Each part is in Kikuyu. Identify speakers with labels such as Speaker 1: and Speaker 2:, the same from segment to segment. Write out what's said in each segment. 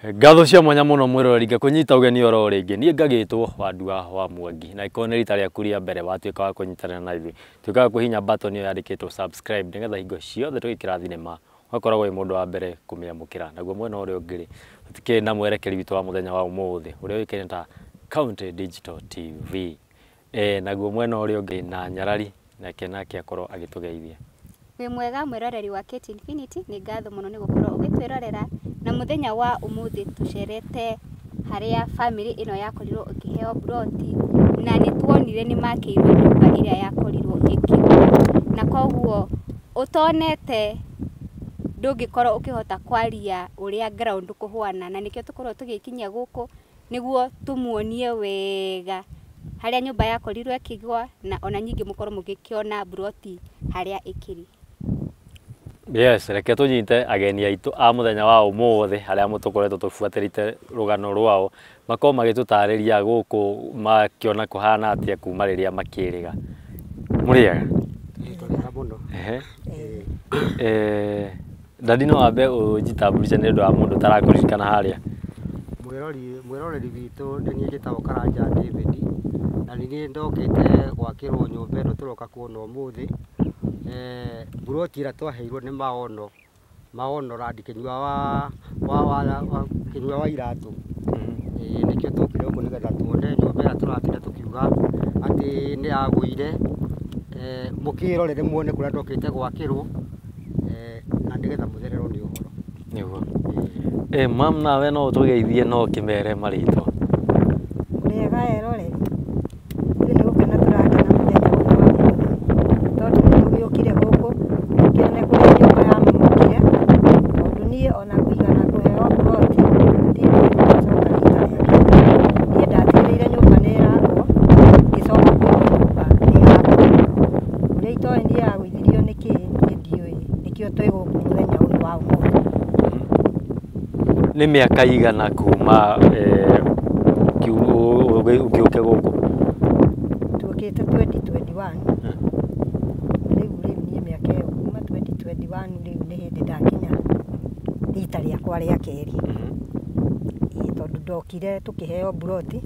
Speaker 1: Ngatho cia mwanya muno mwiroreri ngakũnyita ũgeni oro rĩngĩ. Niĩ ngagĩtwo Wandua wa Mwangi, na ikorwo nĩ rita rĩaku rĩa mbere watuĩka wa kũnyitanĩra na ithuĩ, tuĩka wa kũhihinya button ĩyo yandĩkĩtwo subscribe, nĩgetha hingo ciothe tũgĩkĩra thinema ũgakoragwo wĩ mũndũ wa mbere kũmĩamũkĩra. Naguo mwena ũrĩa ũngĩ rĩ, tũtikĩrĩ na mwerekeri witũ wa mũthenya wa ũmũthĩ ũrĩa ũĩkaine ta County Digital TV. Naguo mwena ũrĩa ũngĩ na Nyarari, nake akorwo agĩtũgeithia.
Speaker 2: Wĩ mwega mwĩroreri wa Kate Infinity, nĩ ngatho mũno nĩ gũkorwo ũgĩtwĩrorera. Na mũthenya wa ũmũthĩ tũcerete harĩa family ĩno yakorirwo ĩkĩheo ploti, na nĩ tuonire nĩ makĩirwo nyũmba ĩrĩa yakorirwo ĩkĩgwa, na koguo ũtonete ndũngĩkorwo ũkĩhota kwaria ũrĩa ground kũhuana, na nĩkĩo tũkorwo tũgĩkinyia gũkũ nĩguo tũmuonie wega harĩa nyũmba yakorirwo ĩkĩgwa, na ona nyingĩ mũkorwo mũgĩkĩona ploti harĩa ĩkĩrĩ.
Speaker 1: Yes, reke tũnyite ageni aitũ a mũthenya wa ũmũthĩ harĩa mũtũkoretwo tũbuatĩrĩte rũgano rwao, makorwo magĩtũtarĩria gũkũ makĩona kũhana atĩa kuma rĩrĩa makĩrĩga. Mũrĩega?
Speaker 3: Mũno.
Speaker 1: Dadi, no wambe ũnjitambulice nĩ ũndũ wa mũndũ ũtarakũririkana harĩa.
Speaker 3: Mwĩroreri witũ, nĩ niĩ njĩtagwo Karanja David, na nĩ niĩ ndokĩte gwakĩrwo nyũmba ĩno tũroka kuona ũmũthĩ. Mburoti ĩrĩa twaheirwo nĩ Maono Land, Kĩnyua wa Iratũ. Nĩkĩo tũkire gũkũ nĩgetha tuone nyũmba ĩrĩa tũratinda tũkiuga atĩ nĩ yagũire. Mũkĩrorere muone kũrĩa ndokĩte gwakĩrwo, na nĩgetha mũthererwo nĩ ũhoro.
Speaker 1: Nĩguo. Mam, nawe no ũtũgeithie no ũkĩmere marĩtwa.
Speaker 4: Mũrĩega eroreri? Ithuĩ nĩ gũkena tũrakena mũthenya ũyũ wa ũmũthĩ, tondũ nĩ tũgĩũkire gũkũ tũkĩone kũrĩa nyũmba yamomokire, tondũ niĩ ona kũigana kũheo ploti ti gũcoka rita rĩa kerĩ. Niĩ ndatigĩrĩire nyũmba nĩ ĩrakwo, ngĩcoka kũigua nyũmba nĩ yakwo. Ũrĩa itoĩ niĩ yagũithirio nĩ kĩĩ, niĩ ndiũĩ. Nĩkĩo twĩ gũkũ mũthenya ũyũ wa ũmũthĩ.
Speaker 1: Nĩ mĩaka igana kuma ũgĩũke gũkũ?
Speaker 4: Tuokĩte 2021. Rĩu niĩ mĩaka ĩyo kuma 2021, rĩu nĩ hĩndĩ ndakinya rita rĩakwa rĩa kerĩ. Ĩĩ, tondũ ndokire tũkĩheo mburoti,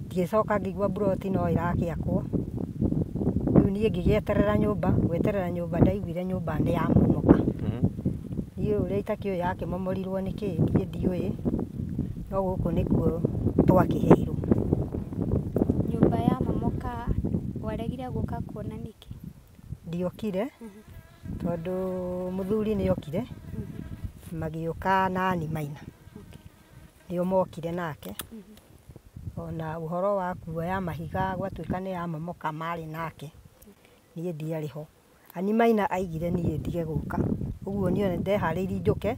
Speaker 4: ngĩcoka ngĩigua mburoti no ĩrakĩakwo. Rĩu niĩ ngĩgĩeterera nyũmba, gweterera nyũmba ndaiguire nyũmba nĩ yamomoka. Niĩ ũrĩa itakĩũĩ yakĩmomorirwo nĩ kĩĩ, niĩ ndiũĩ, no gũkũ nĩkuo twakĩheirwo.
Speaker 2: Nyũmba ya momoka waregire gũka kuona nĩkĩ?
Speaker 4: Ndiokire tondũ mũthuri nĩ okire, magĩũka na Annie Maina, nĩo mokire nake. Ona ũhoro wa kuoya mahiga gwatuĩka nĩ yamomoka marĩ nake, niĩ ndiarĩ ho. Annie Maina aigire niĩ ndige gũka, ũguo niĩ ndeharĩirie njũke,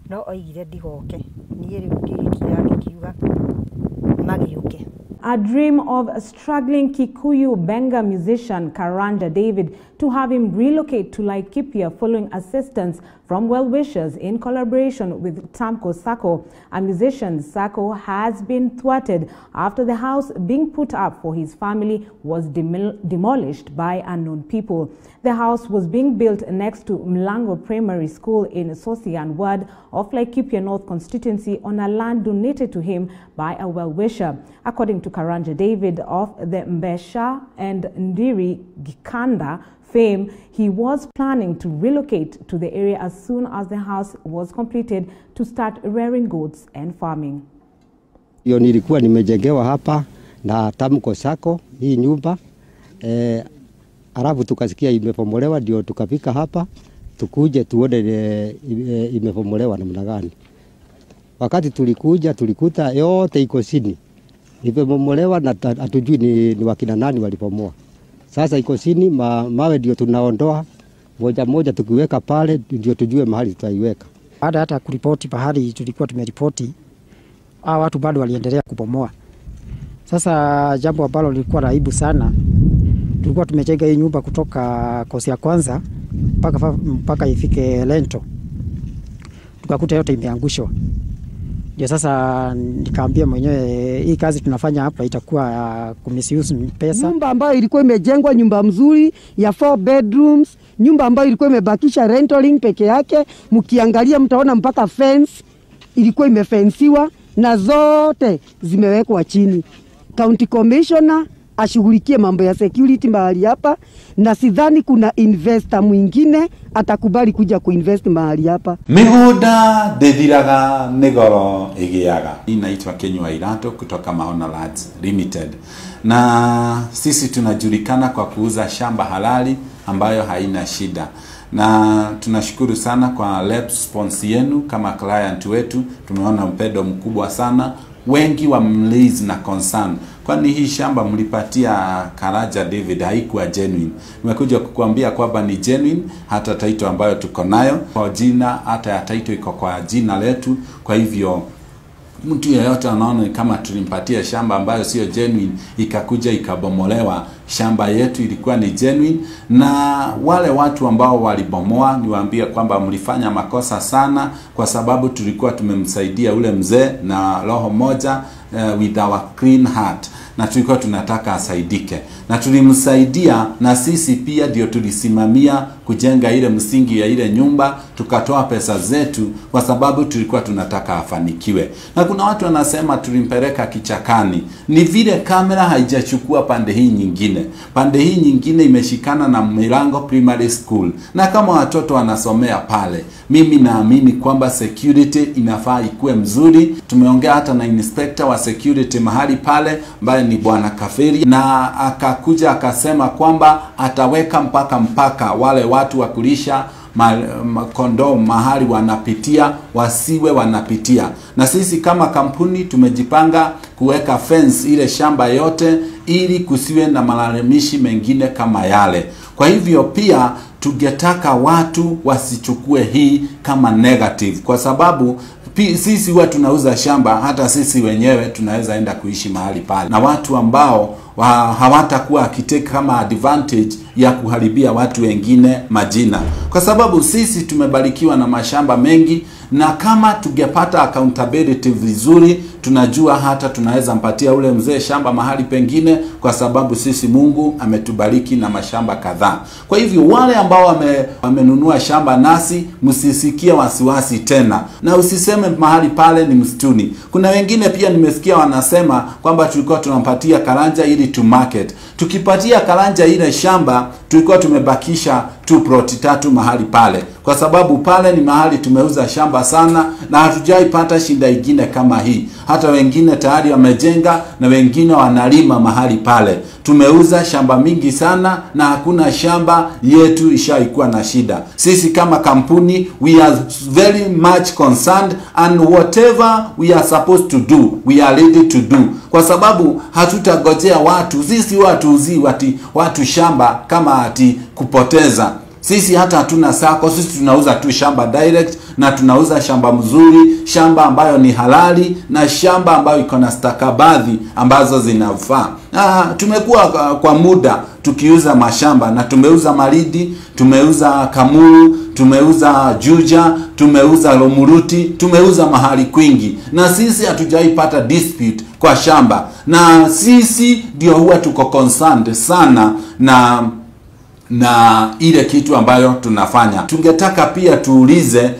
Speaker 4: no oigire ndigoke. Niĩ rĩu ngĩgĩkira ngĩkiuga magĩũke.
Speaker 5: A dream of struggling Kikuyu Benga musician Karanja David to have him relocate to Laikipia following assistance from well-wishers in collaboration with Tamko Sacco. A musician, Sacco, has been thwarted after the house being put up for his family was demolished by unknown people. The house was being built next to Mlango Primary School in Sosian Ward of Laikipia North constituency on a land donated to him by a well-wisher. According to Karanja David of the Mbesha and Ndiri Gikanda fame, he was planning to relocate to the area as soon as the house was completed to start rearing goats and farming.
Speaker 3: Hiyo nilikuwa nimejengewa hapa na Tamko Sacco hii nyumba, alafu tukasikia imebomolewa, ndio tukafika hapa tukuje tuone imebomolewa namna gani. Wakati tulikuja tulikuta yote iko chini imebomolewa na hatujui ni wakina nani walibomoa. Sasa iko chini, mawe ndio tunaondoa moja moja, tukiweka pale ndio tujue mahali tutaiweka.
Speaker 6: Baada hata kuripoti pahali tulikuwa tumeripoti, hawa watu bado waliendelea kubomoa. Sasa jambo ambalo lilikuwa la aibu sana, tulikuwa tumejenga hii nyumba kutoka kosi ya kwanza mpaka ifike lintel, tukakuta yote imeangushwa. Ndio sasa nikaambia mwenyewe hii kazi tunafanya hapa itakuwa kumisuse pesa.
Speaker 7: Nyumba ambayo ilikuwa imejengwa, nyumba mzuri ya 4 bedrooms, nyumba ambayo ilikuwa imebakisha lintel peke yake, mkiangalia mtaona mpaka fence ilikuwa imefensiwa na zote zimewekwa chini. County Commissioner ashughulikie mambo ya security mahali hapa, na sidhani kuna investor mwingine atakubali kuja kuinvest mahali hapa.
Speaker 8: Migunda ndithiraga ni goro igiaga. Inaitwa Kinyua Irato kutoka Maona Lands Limited, na sisi tunajulikana kwa kuuza shamba halali ambayo haina shida, na tunashukuru sana kwa response yenu kama client wetu. Tumeona mpendo mkubwa sana, wengi wa mlizi na concern, kwani hii shamba mlipatia Karanja David haikuwa genuine. Nimekuja kukuambia kwamba ni genuine, hata title ambayo tuko nayo kwa jina, hata ya title iko kwa jina letu. Kwa hivyo mtu yeyote anaona kama tulimpatia shamba ambayo sio genuine ikakuja ikabomolewa, shamba yetu ilikuwa ni genuine. Na wale watu ambao walibomoa, niwaambie kwamba mlifanya makosa sana, kwa sababu tulikuwa tumemsaidia ule mzee na roho moja, with our clean heart, na tulikuwa tunataka asaidike na tulimsaidia, na sisi pia ndio tulisimamia kujenga ile msingi ya ile nyumba, tukatoa pesa zetu kwa sababu tulikuwa tunataka afanikiwe. Na kuna watu wanasema tulimpeleka kichakani. Ni vile kamera haijachukua pande hii nyingine. Pande hii nyingine imeshikana na Milango Primary School, na kama watoto wanasomea pale, mimi naamini kwamba security inafaa ikuwe mzuri. Tumeongea hata na inspector wa security mahali pale ambaye ni Bwana Kafiri, na akakuja akasema kwamba ataweka mpaka wale watu wa kulisha kondoo mahali wanapitia wasiwe wanapitia. Na sisi kama kampuni tumejipanga kuweka fence ile shamba yote ili kusiwe na malalamishi mengine kama yale. Kwa hivyo pia tungetaka watu wasichukue hii kama negative, kwa sababu sisi huwa tunauza shamba, hata sisi wenyewe tunaweza enda kuishi mahali pale, na watu ambao hawatakuwa akitake kama advantage ya kuharibia watu wengine majina, kwa sababu sisi tumebarikiwa na mashamba mengi, na kama tungepata accountability vizuri, tunajua hata tunaweza mpatia ule mzee shamba mahali pengine, kwa sababu sisi Mungu ametubariki na mashamba kadhaa. Kwa hivyo wale ambao wamenunua shamba nasi, msisikie wasiwasi tena, na usiseme mahali pale ni msituni. Kuna wengine pia nimesikia wanasema kwamba tulikuwa tunampatia Karanja ili to market. Tukipatia Karanja ile shamba, tulikuwa tumebakisha tu plot 3 mahali pale, kwa sababu pale ni mahali tumeuza shamba sana na hatujaipata shida ingine kama hii. Hata wengine tayari wamejenga na wengine wanalima mahali pale. Tumeuza shamba mingi sana na hakuna shamba yetu ishaikuwa na shida. Sisi kama kampuni, we are very much concerned, and whatever we are supposed to do, we are ready to do. Kwa sababu hatutagojea watu, sisi watu watu shamba kama ati kupoteza. Sisi hata hatuna sako, sisi tunauza tu shamba direct, na tunauza shamba mzuri, shamba ambayo ni halali na shamba ambayo iko na stakabadhi ambazo zinafaa. Tumekuwa kwa muda tukiuza mashamba, na tumeuza Malindi, tumeuza Kamulu, tumeuza Juja, tumeuza Lomuruti, tumeuza mahali kwingi, na sisi hatujaipata dispute kwa shamba. Na sisi ndio huwa tuko concerned sana na ile kitu ambayo tunafanya. Tungetaka pia tuulize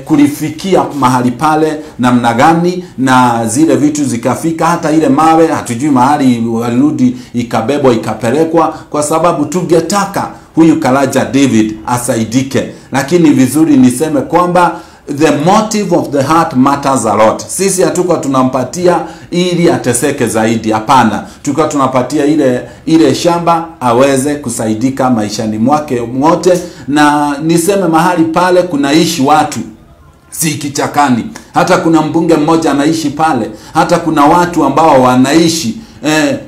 Speaker 8: kulifikia mahali pale namna gani, na zile vitu zikafika, hata ile mawe hatujui mahali walirudi ikabebwa ikapelekwa, kwa sababu tungetaka huyu Karanja David asaidike. Lakini vizuri niseme kwamba the motive of the heart matters a lot. Sisi hatuko tunampatia ili ateseke zaidi, hapana. Tulikuwa tunapatia ile shamba aweze kusaidika maishani mwake mwote. Na niseme mahali pale kunaishi watu, si kichakani. Hata kuna mbunge mmoja anaishi pale, hata kuna watu ambao wanaishi.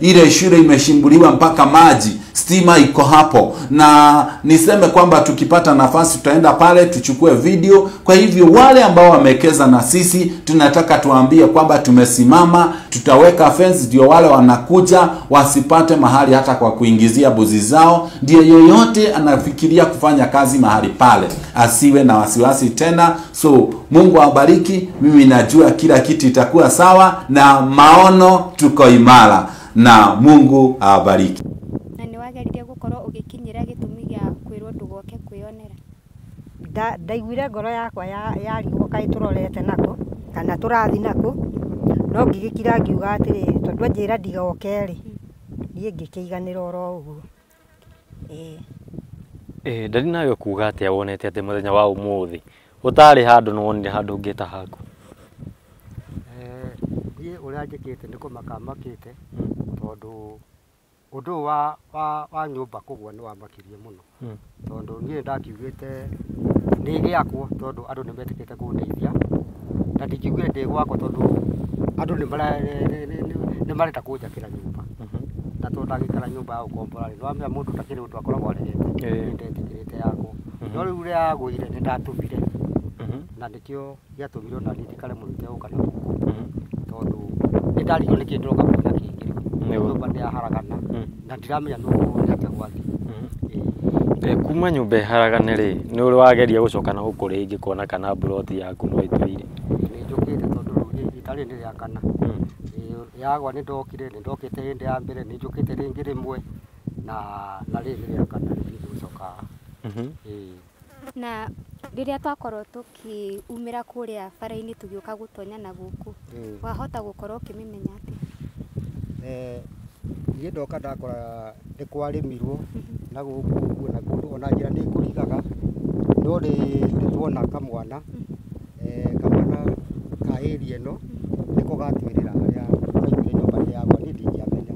Speaker 8: Ile shule imeshimbuliwa mpaka maji, stima iko hapo. Na niseme kwamba tukipata nafasi tutaenda pale tuchukue video. Kwa hivyo wale ambao wamekeza na sisi, tunataka tuambie kwamba tumesimama, tutaweka fence ndio wale wanakuja wasipate mahali hata kwa kuingizia buzi zao. Ndio yoyote anafikiria kufanya kazi mahali pale asiwe na wasiwasi tena. So Mungu awabariki. Mimi najua kila kitu itakuwa sawa, na maono tuko imara, na Mungu awabariki.
Speaker 2: Na nĩ wageririe gũkorwo ũgĩkinyĩra gĩtũmi gĩa kwĩrwo ndũgoke kwĩyonera?
Speaker 4: Ndaiguire ngoro yakwa yarigwo kaĩ tũrorete nako kana Kana tũrathi nakũ. No ngĩgĩkira ngiuga atĩrĩrĩ, tondũ anjĩra ndigoke rĩ, niĩ ngĩkĩiganĩra oro ũguo. Ĩĩ.
Speaker 1: Ndari nawe kuga atĩa wonete atĩ mũthenya wa ũmũthĩ ũtarĩ handũ nĩ wonire handũ ũngĩta haku?
Speaker 3: Niĩ ũrĩa njĩkĩte nĩ kũmaka makĩte, tondũ ũndũ ũyũ wa nyũmba kũgwa nĩ wamakirie mũno. Tondũ niĩ ndakiugĩte nĩ gĩakwo, tondũ andũ nĩ metĩkĩte kũndeithia, na ndingiugire ndĩ gwakwa tondũ andũ nĩ marenda kũnjakĩra nyũmba. Na tondũ ndagĩikara nyũmba ya gũkombora rĩ, nĩwamenya mũndũ ndakĩrĩ ũndũ akoragwo aregete. Niĩ ndetĩkĩrĩte yakwa. No rĩu ũrĩa yagũire nĩ ndatũmire. Na nĩkĩo gĩatũmire ona niĩ njikare mũno itegũka na gũkũ. Tondũ nĩ ndarigwo nĩkĩ ndĩroka kuona kĩngĩ rĩu. Nyũmba nĩ yaharagana na ndiramenya nũ ũrĩa gwathiĩ.
Speaker 1: Kuma nyũmba ĩharagane rĩ, nĩ ũrĩ wageria gũcoka na gũkũ rĩngĩ kuona kana mburoti yaku no ĩtũire?
Speaker 3: Nĩ njũkĩte tondũ rĩu rita rĩrĩ nĩ rĩa kana. Yagwa nĩ ndokire, nĩ ndokĩte hĩndĩ ya mbere, nĩ njũkĩte rĩngĩ rĩmwe, na rĩrĩ nĩ rĩa kana rĩu ngũcoka.
Speaker 2: Na rĩrĩa twakorwo tũkiumĩra kũrĩa bara-inĩ tũgĩũka gũtonya na gũkũ, wahota gũkorwo ũkĩmĩmenya atĩa?
Speaker 3: Niĩ ndoka ndakora nĩ kwarĩmirwo na gũkũ ũguo, na kũndũ ona njĩra nĩ ĩkũrigaga, no nĩ tuona kamwana, kamwana ka area ĩno nĩko gatwĩrĩra harĩa kaiguire nyũmba nĩ yagwa, niĩ ndingĩamenya.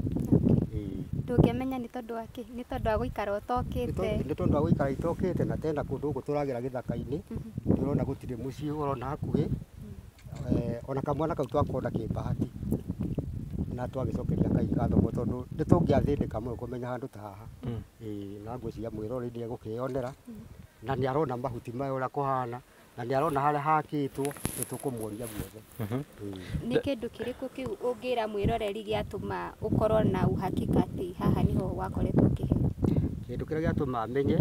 Speaker 2: Ndũngĩamenya nĩ tondũ wa kĩ? Nĩ tondũ wa gũikara ũtokĩte?
Speaker 3: Nĩ tondũ wa gũikara itokĩte, na tena kũndũ gũkũ tũragĩra gĩthaka-inĩ, ndĩrona gũtirĩ mũciĩ ũrona hakuhĩ. Ona kamwana kau twakona kĩmbahati na twagĩcokeria Ngai ngatho mũno, tondũ nĩ tũngĩathĩnĩka mũno kũmenya handũ ta haha. Na ngwĩciria mwĩroreri nĩ egũkĩyonera, na nĩ arona mahuti maya ũrĩa kũhana, na nĩ arona harĩa hakĩtwo, nĩ tũkũmuonia guothe.
Speaker 2: Nĩ kĩndũ kĩrĩkũ kĩu ũngĩra mwĩroreri gĩatũma ũkorwo na uhakika atĩ haha nĩho wakoretwo ũkĩheo?
Speaker 3: Kĩndũ kĩrĩa gĩatũma menye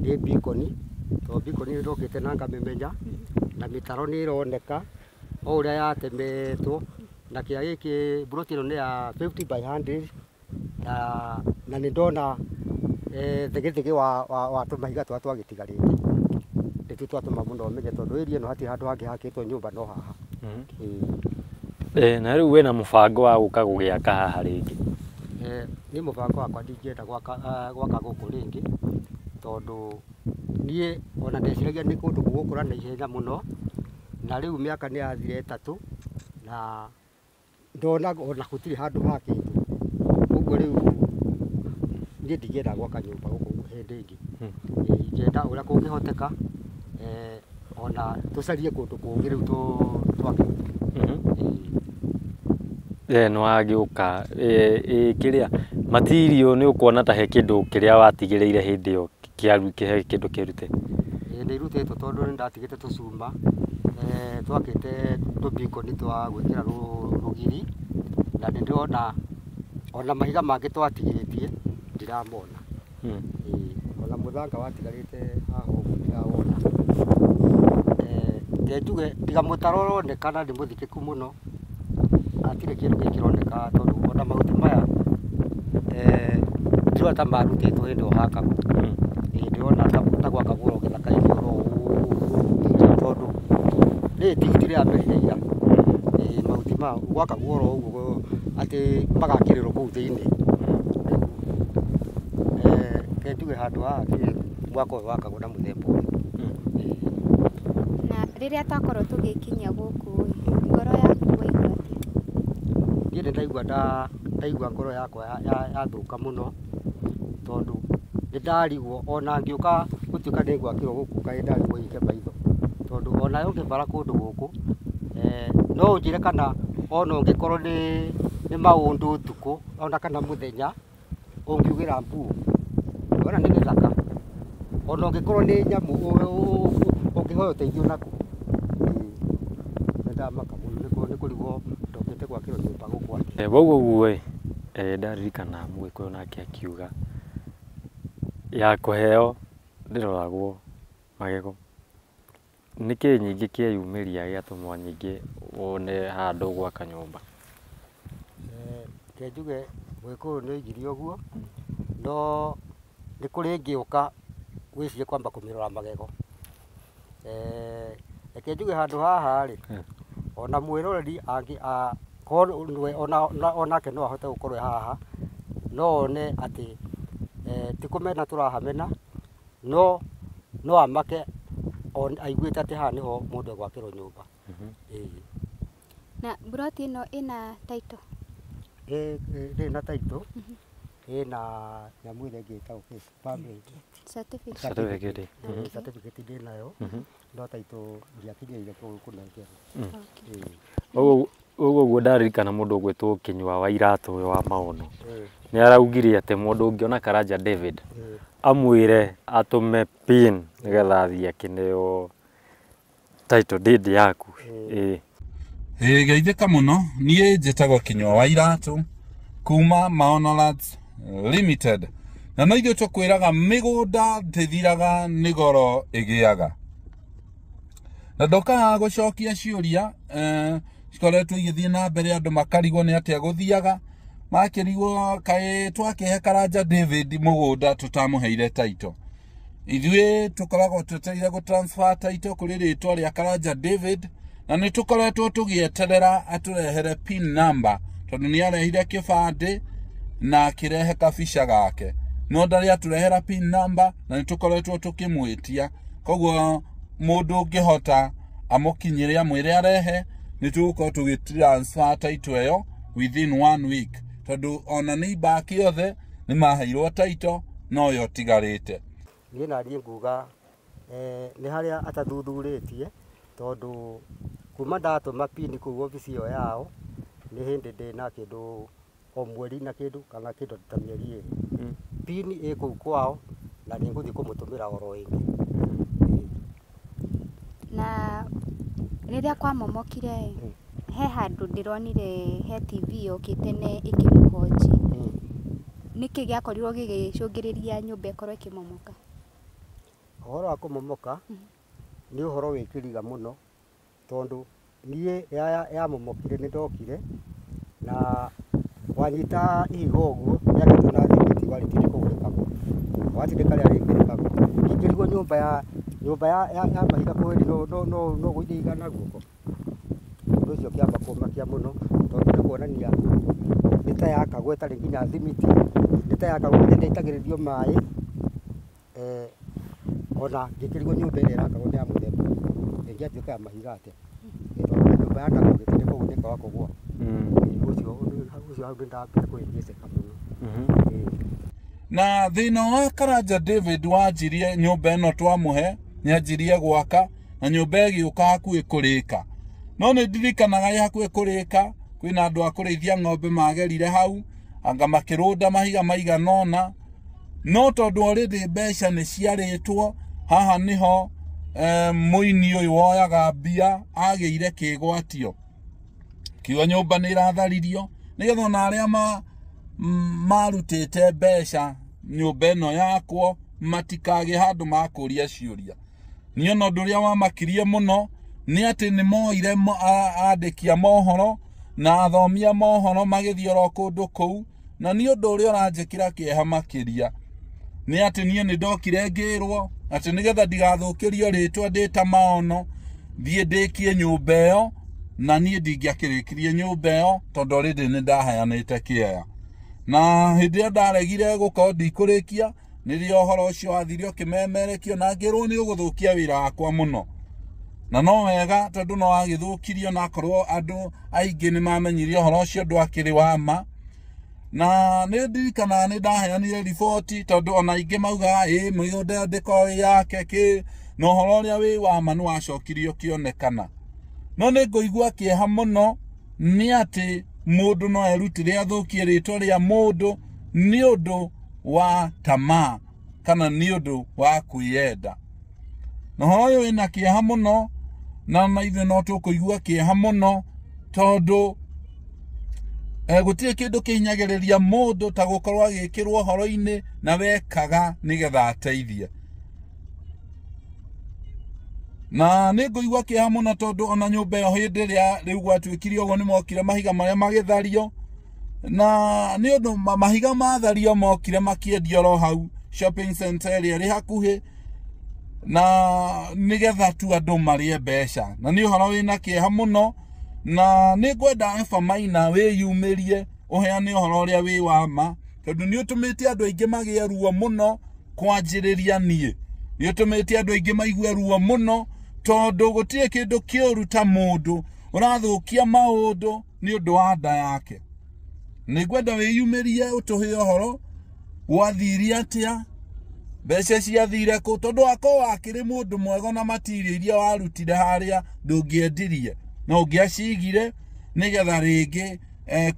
Speaker 3: nĩ bikoni, tondũ bikoni nĩ ndokĩte na ngamĩmenya, na mĩtaro nĩ ĩroneka o ũrĩa yatemetwo, na kĩa gĩkĩ mburoti ĩno nĩ ya 50 by 100, na nĩ ndona thegethege wa tũmahiga tũrĩa twagĩtigarĩte. Nĩtuo twatũma mũno menye, tondũ area ĩno hatirĩ handũ hangĩ hakĩtwo nyũmba no haha.
Speaker 1: Na rĩu wĩna mũbango wa gũka gũgĩaka haha rĩngĩ?
Speaker 3: Niĩ mũbango wakwa ndingĩenda gwaka gũkũ rĩngĩ, tondũ niĩ ona ndeciragia nĩ kũndũ gũgũkũra na ihenya mũno, na rĩu mĩaka nĩ yathira 3, na ndona ona gũtirĩ handũ hakĩtwo. Ũguo rĩu niĩ ndingĩenda gwaka nyũmba gũkũ hĩndĩ ĩngĩ. Ingĩenda ũrĩa kũngĩhoteka, ona tũcarie kũndũ kũngĩ rĩu twake.
Speaker 1: Nĩ wagĩũka kĩrĩa matirio nĩ ũkuona ta he kĩndũ kĩrĩa watigĩrĩire hĩndĩ ĩyo kĩhe kĩndũ kĩrute?
Speaker 3: Nĩ irutĩtwo tondũ nĩ ndatigĩte tũcuma, twakĩte tũbikoni twa gwĩkĩra rũgiri, na nĩ ndĩrona ona mahiga mangĩ twatigĩtie ndiramona. Ona mũthanga watigarĩte haha ũguo ndirawona. Reke njuge tiga mũtaro ũronekana nĩ mũthikĩku mũno, hatirĩ kĩndũ kĩngĩ kĩroneka, tondũ ona mahuti maya ndĩrona ta marutĩtwo hĩndĩ ĩyo hakagwo. Ndĩrona ta gwakagwo oro gĩthaka-inĩ oro ũguo, tondũ rĩrĩ ti ihuti rĩramerire ira. Mahuti maya gwakagwo oro ũguo atĩ magakĩrĩrwo kũu thĩinĩ. Reke njuge handũ haha ndiũĩ mwaka ũyũ wakagwo na mũthemba ũrĩkũ.
Speaker 2: Na rĩrĩa twakorwo tũgĩkinyia gũkũ ngoro yaku waigua atĩa?
Speaker 3: Niĩ nĩ ndaigua ngoro yakwa yathũka mũno, tondũ nĩ ndarigwo ona ngĩũka gũtuĩka nĩ ngwakĩrwo gũkũ kaĩ ndarigwo hinge maitho, tondũ onawe ũngĩbara kũndũ gũkũ, no ũnjĩre kana ona ũngĩkorwo nĩ maũndũ ũtukũ ona kana mũthenya ũngiugĩra mbuũ, ona nĩ gĩthaka, ona ũngĩkorwo nĩ nyamũ ũngĩhoya ũteithio naku. Nĩ ndamaka mũno nĩ kũrigwo ndokĩte gwakĩrwo nyũmba gũkũ atĩa.
Speaker 1: Wauga ũguo ĩ, ndaririkana Mũgĩkũyũ nake akiuga ya kũheo ndĩroragwo magego. Nĩkĩ nyingĩ kĩeyumĩria gĩatũmwo nyingĩ wone handũ gwaka nyũmba?
Speaker 3: Reke njuge Mũgĩkũyũ nĩ oigire ũguo, no nĩ kũrĩ ngĩũka wĩcirie kwamba kũmĩrora magego. Reke njuge handũ haha rĩ, Ona mwĩroreri angĩ onake no ahote gũkorwo haha no one atĩ ti kũmena tũrahamena no no amake aiguĩte atĩ haha nĩho mũndũ egwakĩrwo nyũmba.
Speaker 2: Na mburoti ĩno ĩna title?
Speaker 3: Ĩrĩ na title, ĩna nyamũ ĩrĩa ĩngĩ ĩtagwo
Speaker 2: certificate.
Speaker 3: Certificate ndĩ nayo, no title ndiakinyĩire kũnengera.
Speaker 1: Ũguo ũguo ndaririkana mũndũ ũgwĩtwo Kinyua wa Iratũ ũyũ wa Maono nĩ araugire atĩ mũndũ ũngĩona Karanja David amwĩre atũme pin nĩgetha athiĩ akĩneo title deed yaku.
Speaker 8: Ĩĩ geithĩka mũno, niĩ njĩtagwo Kinyua wa Iratũ kuma Maono Lands Limited, na no ithuĩ tũkwĩraga mĩgũnda ndĩthiraga nĩ goro ĩgĩaga. Na ndokaga gũcokia ciũria cikoretwo igĩthiĩ na mbere, andũ makarigwo nĩ atĩa gũthiaga, makĩrigwo kaĩ twakĩhe Karanja David mũgũnda tũtamũheire title. Ithuĩ tũkoragwo twetereire gũ transfer title kũrĩ rĩtwa rĩa Karanja David, na nĩ tũkoretwo tũgĩeterera atũrehere pin number, tondũ nĩ arehire kĩbandĩ na akĩrehe kabica gake, no ndarĩ atũrehera pin number, na nĩ tũkoretwo tũkĩmwĩtia. Koguo mũndũ ũngĩhota amũkinyĩre amwĩre arehe, nĩ tũgũkorwo tũgĩ transfer title ĩyo within 1 week, tondũ ona neighbor ake othe nĩ maheirwo title no yo tigarĩte.
Speaker 3: Niĩ na niĩ nguga nĩ harĩa atathuthurĩtie, tondũ kuma ndatũma pin kũu obici ĩyo yao nĩ hĩndĩ ndĩ na kĩndũ o mweri na kĩndũ kana kĩndũ ta mĩeri ĩrĩ. Pin ĩ kũu kwao na nĩ ngũthiĩ kũmũtũmĩra oro ĩngĩ.
Speaker 2: Na rĩrĩa kwamomokire he handũ ndĩronire he TV yũkĩte na ĩkĩmũhonji, nĩkĩ gĩakorirwo gĩgĩcũngĩrĩria nyũmba ĩkorwo ĩkĩmomoka?
Speaker 3: Ũhoro wa kũmomoka nĩ ũhoro wĩ kĩriga mũno, tondũ niĩ yamomokire nĩ ndokire na wanyita ihiga ũguo rĩakĩtwo na thimiti warĩtindĩka ũguo rĩkagwa, watindĩka rĩa rĩngĩ rĩkagwa, ngĩkĩrigwo nyũmba ya mahiga kweli no gũithiĩ ihiga na guoko. Ũndũ ũcio ũkĩamba kũmakia mũno, tondũ nĩ kuonania nĩ ta yakagwo ĩtarĩ nginya thimiti, nĩ ta yakagwo nginya ndĩitagĩrĩrio maĩ, ona ngĩkĩrigwo nyũmba ĩrĩa ĩrakagwo nĩ ya mũthemba ĩngĩatuĩka ya mahiga atĩa, tondũ nyũmba yakagwo ĩgĩtindĩkwo ũguo nĩĩkaga kũgũa. Ũcio ũcio hau nĩndambire kũhĩngĩcĩka mũno.
Speaker 8: Na thĩna wa Karanja David wanjirie nyũmba ĩno twamũhe, nĩanjirie gwaka na nyũmba ĩgĩũka hakuhĩ kũrĩka, no nĩ ndirikanaga ĩ hakuhĩ kũrĩka kwĩna andũ a kũrĩithia ng'ombe magerire hau anga makĩrũnda mahiga maigana ũna, no tondũ already mbeca nĩ ciarĩtwo, haha nĩho mũini ũyũ woyaga mbia agĩire kĩgwatio, kiuga nyũmba nĩ ĩratharirio nĩgetha ona arĩa marutĩte mbeca nyũmba ĩno yakwo matikagĩe handũ makũria ciũria. Niĩ ona ũndũ ũrĩa wamakirie mũno nĩ atĩ nĩ moire andĩki a mohoro na athomi a mohoro magĩthiĩ oro kũndũ kũu, na nĩ ũndũ ũrĩa ũranjĩkĩra kĩeha makĩria nĩ atĩ niĩ nĩ ndokire ngĩrwo atĩ nĩgetha ndigathũkĩrio rĩtwa ndĩ ta Maono thiĩ ndĩkie nyũmba ĩyo, na niĩ ndingĩakĩrĩkirie nyũmba ĩyo tondũ already nĩ ndaheanĩte kĩeya. Na hĩndĩ ĩrĩa ndaregire gũkorwo ndikũrĩkia nĩrĩo ũhoro ũcio wathire ũkĩmemerekio na ngĩrwo nĩ ũgũthũkia wĩra wakwa mũno, na no wega tondũ no wagĩthũkirio na akorwo andũ aingĩ nĩ mamenyire ũhoro ũcio ndwakĩrĩ wa ma. Na nĩ ndirikanaga nĩ ndaheanire riboti tondũ ona aingĩ maugaga ĩ mĩgũnda ĩyo ndĩkoragwo ĩ yake kĩ, na ũhoro ũrĩa wĩ wa ma nĩ wacokirio ũkĩonekana. No nĩ ngũigua kĩeha mũno nĩ atĩ mũndũ no erutĩre athũkie rĩtwa rĩa mũndũ nĩ ũndũ wa tamaa kana nĩ ũndũ wa kwĩyenda. Na ũhoro ũyũ wĩna kĩeha mũno, na ithuĩ no tũkũigua kĩeha mũno tondũ gũtirĩ kĩndũ kĩhinyagĩrĩria mũndũ ta gũkorwo agĩkĩrwo ũhoro-inĩ na wekaga nĩgetha ateithie. Na nĩ ngũigua kĩeha mũno tondũ ona nyũmba ĩyo hĩndĩ ĩrĩa rĩu gwatuĩkire ũguo nĩ mokire mahiga marĩa magĩthario, na nĩ ũndũ mahiga mathario mokire makĩendio oro hau shopping center ĩrĩa ĩrĩ hakuhĩ, na nĩgetha tu andũ marĩe mbeca. Na nĩ ũhoro wĩna kĩeha mũno
Speaker 9: Na nĩ ngwenda Eva Maina wĩyumĩrie ũheane ũhoro ũrĩa wĩ wa ma, tondũ nĩ ũtũmĩte andũ aingĩ magĩe ruo mũno kwanjĩrĩria niĩ. Nĩ ũtũmĩte andũ aingĩ maigue ruo mũno, tondũ gũtirĩ kĩndũ kĩũru ta mũndũ ũrathũkia maũndũ nĩ ũndũ wa nda yake. Nĩ ngwenda wĩyumĩrie ũtũhe ũhoro gwathire atĩa, mbeca ciathire kũ, tondũ akorwo akĩrĩ mũndũ mwega na matirio iria warutire harĩa ndũngĩendirie no ũngĩacigire nĩgetha rĩngĩ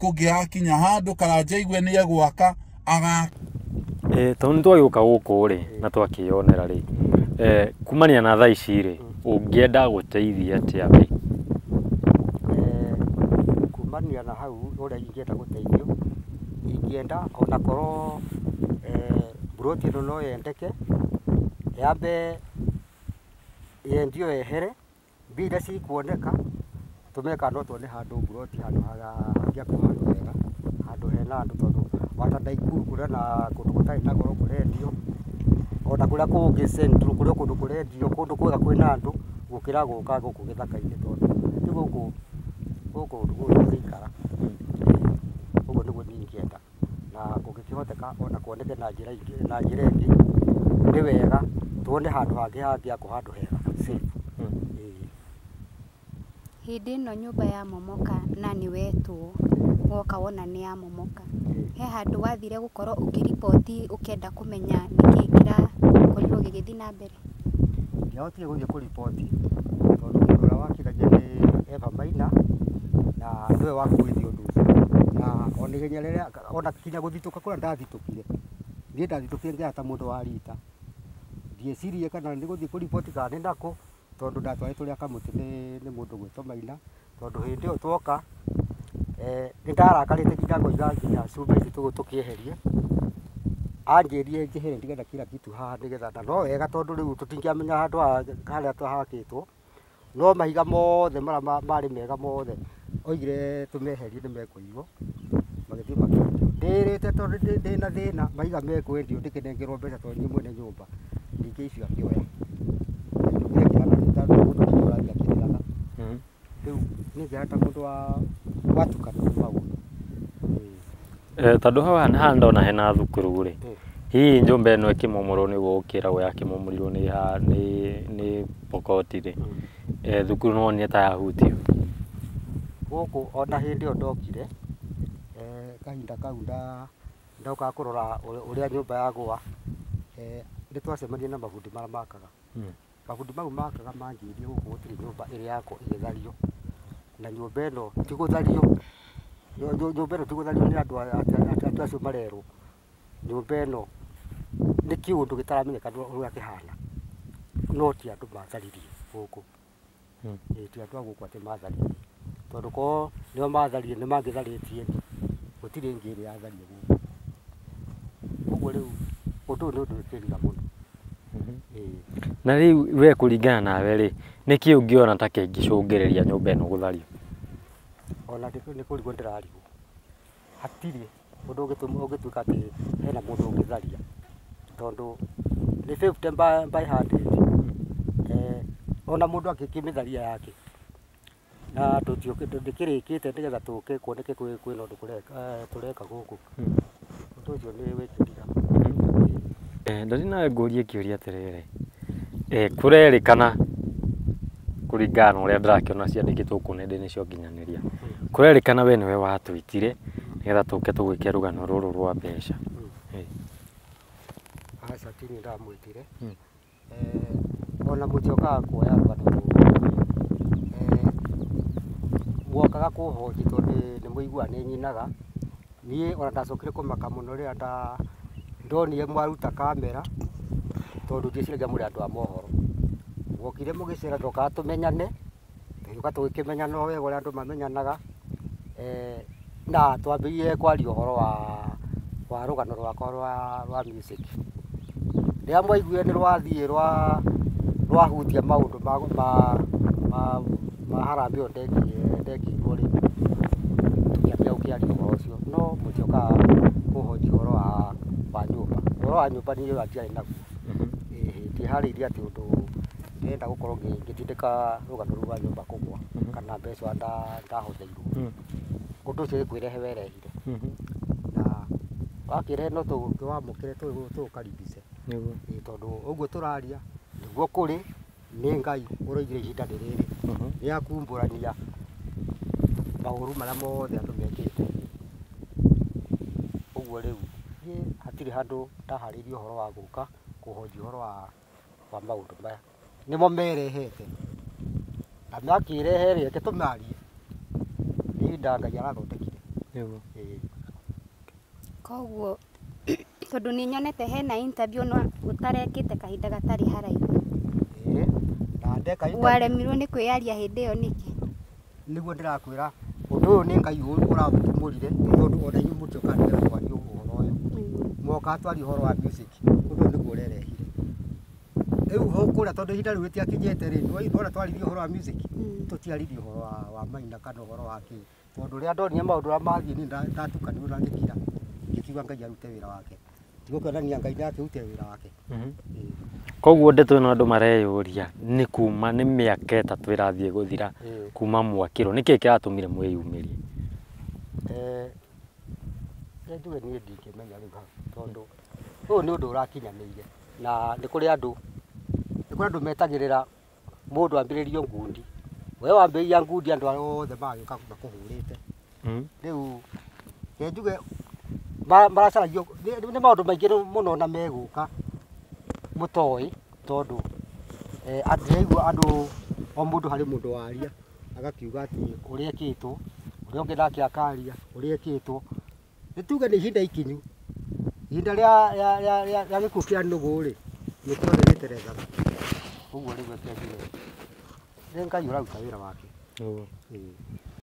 Speaker 9: kũngĩgakinya handũ Karanja igue nĩ egwaka agaka.
Speaker 1: Tondũ nĩ twagĩũka gũkũ rĩ na twakĩyonera rĩ, kumania na thaa ici rĩ, ũngĩenda gũteithia atĩa we?
Speaker 3: Kumania na hau ũrĩa ingĩenda gũteithio, ingĩenda ona korwo mburoti ĩno no yendeke, yambe yendio yehere, mbia iria cikuoneka tũmenye kana no tuone handũ mburoti handũ hangĩakwo handũ hega, handũ hena andũ, tondũ wata Naikuru kũrĩa na kũndũ gũtarĩ na goro kũrendio, ona kũrĩa kũngĩ Central kũrĩa kũndũ kũrendio kũndũ kwega kwĩna andũ gũkĩra gũka gũkũ gĩthaka-inĩ, tondũ ti gũkũ gũkũ gũtingĩikara. Ũguo nĩguo niĩ ingĩenda, na kũngĩkĩhoteka ona kuoneke na njĩra ingĩ, na njĩra ĩngĩ nĩ wega tuone handũ hangĩ hangĩakwo handũ hega safe.
Speaker 2: Hĩndĩ ĩno nyũmba ya momoka na nĩ wetwo woka wona nĩ ya momoka, he handũ wathire gũkorwo ũkĩriboti ũkĩenda kũmenya nĩkĩĩ kĩrakorirwo gĩgĩthiĩ na mbere?
Speaker 3: Ndiahotire gũthiĩ kũriboti tondũ mũndũ ũrĩa wakiragia nĩ Eva Maina na nĩwe wakuĩte ũndũ ũcio, na ona ihenya rĩrĩa ona kinya gũthitũka kũrĩa ndathitũkire, niĩ ndathitũkire ngĩhana ta mũndũ wa rita, ndiecirie kana nĩ gũthiĩ kũriboti kana nĩ nakũ, tondũ ndatwarĩtwo rĩa kamũtĩ nĩ mũndũ gwĩtwo Maina, tondũ hĩndĩ ĩyo twoka nĩ ndarakarĩte nginya ngoiga nginya cuma ici tũkĩeherie, anjĩrire njehere ndigane kila kitu haha nĩgetha, na no wega tondũ rĩu tũtingĩamenya handũ harĩa twahakĩtwo, no mahiga mothe marĩa marĩ mega mothe oigire tũmeherie nĩ mekũiywo, magĩthiĩ makĩendio. Ndĩrĩte tondũ ndĩna thĩna, mahiga mekwendio ndĩkĩnengerwo mbeca tondũ niĩ mwene nyũmba, ningĩ icio akĩoya. Ainũkire kĩhana ta mũndũ nginya ũrathiĩ akĩrĩraga. Rĩu niĩ ngĩhana ta mũndũ watukanwo nĩ maũndũ.
Speaker 1: Tondũ haha ndona hena thukuru rĩ, hihi nyũmba ĩno ĩkĩmomorwo nĩguo ũkĩragwo yakĩmomorirwo nĩ Pokot rĩ, thukuru no wonire ta yahutio?
Speaker 3: Gũkũ ona hĩndĩ ĩyo ndokire, kahinda kau ndokaga kũrora ũrĩa nyũmba yagũa, nĩ twacemanirie na mabundi marĩa makaga. Mabundi mau makaga manjĩrire gũkũ gũtirĩ nyũmba ĩrĩ yakwo ĩgĩthario, na nyũmba ĩno ti gũthario, nyũmba ĩno ti gũthario nĩ andũ acio marerwo, nyũmba ĩno nĩ kĩũndũ gĩtaramenyeka ũrĩa kĩhana, no ti andũ matharirie gũkũ. Ti andũ a gũkũ atĩ matharirie, tondũ korwo nĩo matharirie nĩ mangĩtharĩtie ĩngĩ, gũtirĩ ĩngĩ ĩrĩ yathario gũkũ. Ũguo rĩu ũndũ ũyũ nĩ ũndũ wĩkĩrĩra mũno.
Speaker 1: Na rĩu we kũringana nawe rĩ, nĩkĩ ũngĩona ta kĩngĩcũngĩrĩria nyũmba ĩno gũthario?
Speaker 3: Ona nĩ kũrigwo ndĩrarigwo, hatirĩ ũndũ ũngĩtuĩka atĩ hena mũndũ ũngĩtharia, tondũ nĩ 50 by 100, ona mũndũ angĩkĩmĩtharia yake na ndĩkĩrĩkĩte nĩgetha tũke kuoneke kwĩna ũndũ tũreka gũkũ, ũndũ ũcio nĩ wĩkĩrira.
Speaker 1: Ndari nawe ngũrie kĩũria atĩrĩrĩ, kũrerĩkana kũringana na ũrĩa ndĩrakĩona ciandĩkĩtwo gũkũ nenda-inĩ cia ũkinyanĩria, kũrerĩkana we nĩwe watwĩtire nĩgetha tũke tũgwĩke rũgano rũrũ rwa mbeca.
Speaker 3: Aca ti niĩ ndamwĩtire, ona mũtiokaga kuoya rũgano rũrũ, mwokaga kũhonji tondũ nĩ mũiguaga nĩ nyinaga. Niĩ ona ndacokire kũmaka mũno rĩrĩa ndonire mwaruta kamera, tondũ ndieciragia mũrĩ andũ a mohoro. Mwokire mũgĩcera ndokaga tũmenyane, tũgĩũka tũgĩkĩmenyana o wega ũrĩa andũ mamenyanaga, na twambĩrĩirie kwaria ũhoro wa rũgano rwakwa rwa music. Rĩrĩa mwaiguire nĩ rwathiĩ rwahutia maũndũ ma harambee ĩyo ndekĩirwo rĩ, tũkĩambia gũkĩaria ũhoro ũcio, no mũtiokaga kũhonjia ũhoro wa nyũmba. Ũhoro wa nyũmba niĩ ndiarĩ naguo, ndiĩharĩirie atĩ ũndũ ndĩrenda gũkorwo ngĩtindĩka rũgano rũu rwa nyũmba kũgũa. kana mbeca ndahotheirwo. Ũndũ ũcio nĩ kwĩrehe werehire. Na wakĩrehe no tũwamũkĩre tũũkaribice.
Speaker 1: Nĩguo.
Speaker 3: Tondũ ũguo tũraria nĩguo kũrĩ nĩ Ngai ũroigire ihinda nĩ rĩrĩ rĩa kumbũrania maũru marĩa mothe andũ mekĩte. Ũguo rĩu niĩ hatirĩ handũ ndaharĩirie ũhoro wa gũka kũhonjia ũhoro wa maũndũ maya. Nĩmo merehete na makĩrehe rĩ, reke tũmarie. Nĩ ihinda Ngai arathondekire.
Speaker 1: Nĩguo.
Speaker 2: Koguo tondũ nĩ nyonete hena interview no ũtarekĩte kahinda gatarĩ haraihu.
Speaker 3: Na ndeka interview.
Speaker 2: Waremirwo nĩ kwĩyaria hĩndĩ ĩyo nĩkĩ?
Speaker 3: Nĩguo ndĩrakwĩra ũndũ ũyũ nĩ Ngai ũraũtumũrire tondũ ona inyuĩ mũtiokaga nĩgetha twarie ũhoro ũyũ. Mwoka twarie ũhoro wa music, ũndũ ũyũ nĩguo ũrerehire. Rĩu kũrĩa tondũ ihinda rĩu rĩtiakinyĩte rĩ, nĩwona twaririe ũhoro wa music, tũtiaririe ũhoro wa Maina kana ũhoro wa kĩ. Tondũ rĩrĩa ndonire maũndũ ũrĩa mathiĩ niĩ ndatukanirwo na ngĩkira, ngĩkiuga Ngai arute wĩra wake. Tigũkĩonania Ngai nĩakĩrute wĩra wake.
Speaker 1: Koguo ndeto ĩno andũ mareyũria nĩ kuma nĩ mĩaka 3 ĩrathiĩ gũthira kuma mwakĩrwo, nĩkĩĩ kĩratũmire mwĩyumĩrie?
Speaker 3: Njuge niĩ ndingĩmenya rĩu hau tondũ ũyũ nĩ ũndũ ũrakinyanĩire na nĩ kũrĩ andũ metagĩrĩra mũndũ ambĩrĩrie ngundi. We wambĩrĩria ngundi andũ othe magagĩũka makũhũrĩte. Rĩu njuge maracaragio nĩ maũndũ maingĩ mũno na megũka mũtoĩ tondũ ndĩraigua andũ o mũndũ harĩ mũndũ waria agakiuga atĩ ũrĩa ekĩtwo, ũrĩa ũngĩ nake akaria ũrĩa ekĩtwo. Nĩ tuge nĩ ihinda ikinyu, ihinda rĩa gĩkuũ kĩa nũgũ rĩ, nĩkĩothe gĩterethaga. Ũguo rĩu reke njuge nĩ Ngai ũraruta wĩra wake.